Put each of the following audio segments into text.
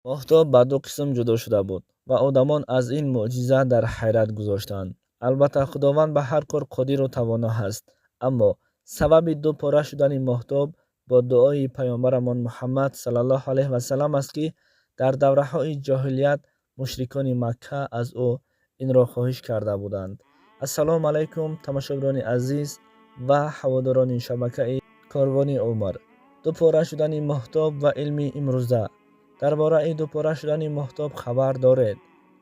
Моҳтоб ба ду қисм ҷудо шуда буд ва одамон аз ин мӯъҷиза дар ҳайрат гузоштанд. Албатта, Худованд ба ҳар кор қодиру тавоно ҳаст, аммо сабаби ду пора шудани моҳтоб бо дуои паёмбарамон Муҳаммад саллаллоҳу алайҳи васаллам аст, ки дар давраҳои ҷоҳилият мушрикони Макка аз ӯ инро хоҳиш карда буданд. Ассалому алайкум, тамошобинони азиз ва ҳаводорони шабакаи Корвони Умр. Ду пора шудани моҳтоб ва илми имрӯза. Дар бораи дупора шудани моҳтоб хабар доред?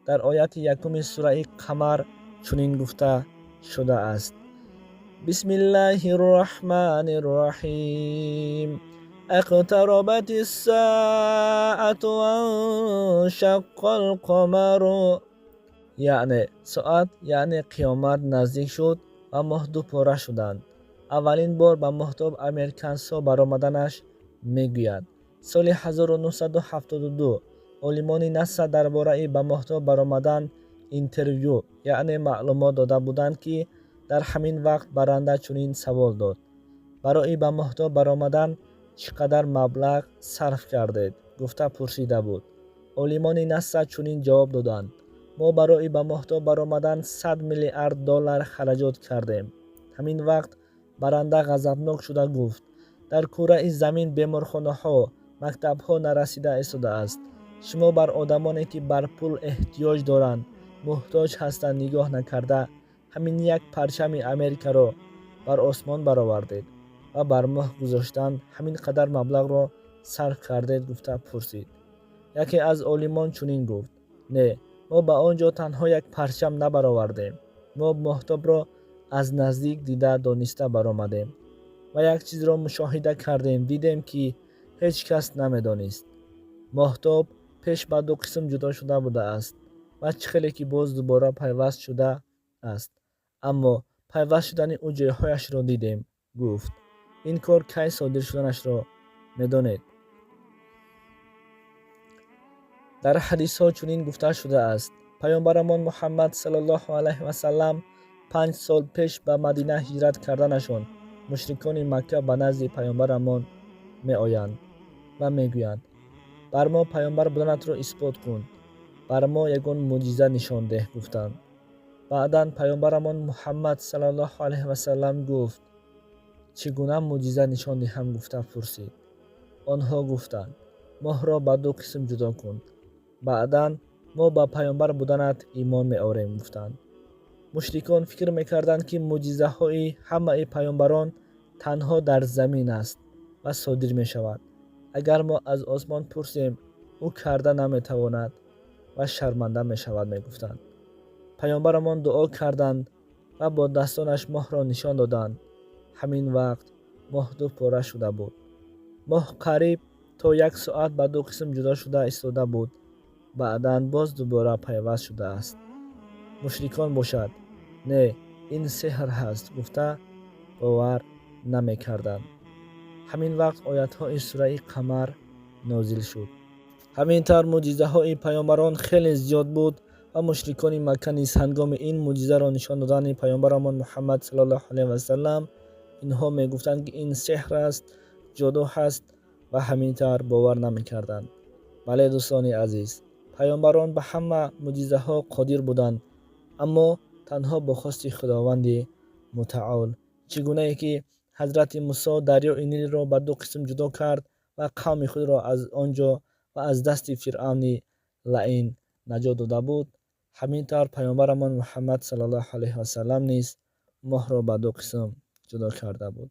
Дар ояти якуми сураи Қамар чунин гуфта шудааст: Бисмиллаҳи рраҳмани рраҳим, иқтарабати ссаату ваншаққа лқамару. Яъне соат, яъне қиёмат наздик шуд ва моҳ ду пора шуданд. Аввалин бор ба моҳтоб американсҳо баромаданаш мегӯяд. Соли 1972 олимони НАСА дар бораи ба моҳтоб баромадан интервю, яъне маълумот дода буданд, ки дар ҳамин вақт баранда чунин савол дод: «Барои ба моҳтоб баромадан чӣ қадар маблағ сарф кардед?» гуфта пурсида буд. Олимони НАСА чунин ҷавоб доданд: «Мо барои ба моҳтоб баромадан 100 миллиард доллар хараҷот кардем». Ҳамин вақт баранда ғазабнок шуда гуфт: «Дар кураи замин беморхонаҳо, мактабҳо нарасида истодааст. Шумо бар одамоне, ки бар пул эҳтиёҷ доранд, муҳтоҷ ҳастанд, нигоҳ накарда, ҳамин як парчами Америкаро бар осмон баровардед ва бар моҳ гузоштан ҳамин қадар маблағро сарф кардед», гуфта пурсид. Яке аз олимон чунин гуфт: «Не, мо ба он ҷо танҳо як парчам набаровардем. Мо моҳтобро аз наздик дида, дониста баромадем ва як чизро мушоҳида кардем, дидем, ки ҳеҷ кас намедонист. Моҳтоб пеш ба ду қисм ҷудо шуда будааст ва чӣ хеле ки боз дубора пайваст шуда аст, аммо пайваст шудани ӯ ҷойҳояшро дидем», гуфт. Ин кор кай содир шуданашро медонед? Дар ҳадисҳо чунин гуфта шудааст: паёмбарамон Муҳаммад саллаллоҳу алайҳи васаллам 5 сол пеш ба Мадина ҳиҷрат карданашон, мушрикони Макка ба назди паёмбарамон меоянд ва мегӯянд: «Бар мо паёмбар буданатро исбот кун, бар мо ягон мӯъҷиза нишон деҳ», гуфтанд. Баъдан паёмбарамон Муҳаммад саллаллоҳу алайҳи васаллам гуфт: «Чӣ гуна мӯъҷиза нишон диҳам?» гуфта пурсид. Онҳо гуфтанд: «Моҳро ба ду қисм ҷудо кун, баъдан мо ба паёмбар буданат имон меорем», гуфтанд. Мушрикон фикр мекарданд, ки мӯъҷизаҳои ҳамаи паёмбарон танҳо дар замин аст ва содир мешавад. Агар мо аз осмон пурсем, ӯ карда наметавонад ва шарманда мешавад, мегуфтанд. Паёмбарамон дуо карданд ва бо дастонаш моҳро нишон доданд. Ҳамин вақт моҳ ду пора шуда буд. Моҳ қариб то як соат ба ду қисм ҷудо шуда истода буд, баъдан боз дубора пайваст шудааст. Мушрикон бошад: «Не, ин сеҳр ҳаст», гуфта бовар намекарданд. Ҳамин вақт оятҳои сураи Қамар нозил шуд. Ҳамин тавр мӯъҷизаҳои паёмбарон хеле зиёд буд ва мушрикони Макка низ ҳангоми ин мӯъҷизаро нишон додани паёмбарамон Муҳаммад саллаллоҳу алайҳи васаллам, инҳо мегуфтанд, ки ин сеҳр аст, ҷоду ҳаст ва ҳамин тавр бовар намекарданд. Бале, дӯстони азиз, паёмбарон ба ҳама мӯъҷизаҳо қодир буданд, аммо танҳо бо хости Худованди Мутаол. Чӣ гунае ки ҳазрати Мусо дарёи Нилро ба ду қисм ҷудо кард ва қавми худро аз он ҷо ва аз дасти Фиръавни лаъин наҷот дода буд, ҳамин тавр паёмбарамон Муҳаммад саллаллоҳу алайҳи васаллам низ моҳро ба ду қисм ҷудо карда буд.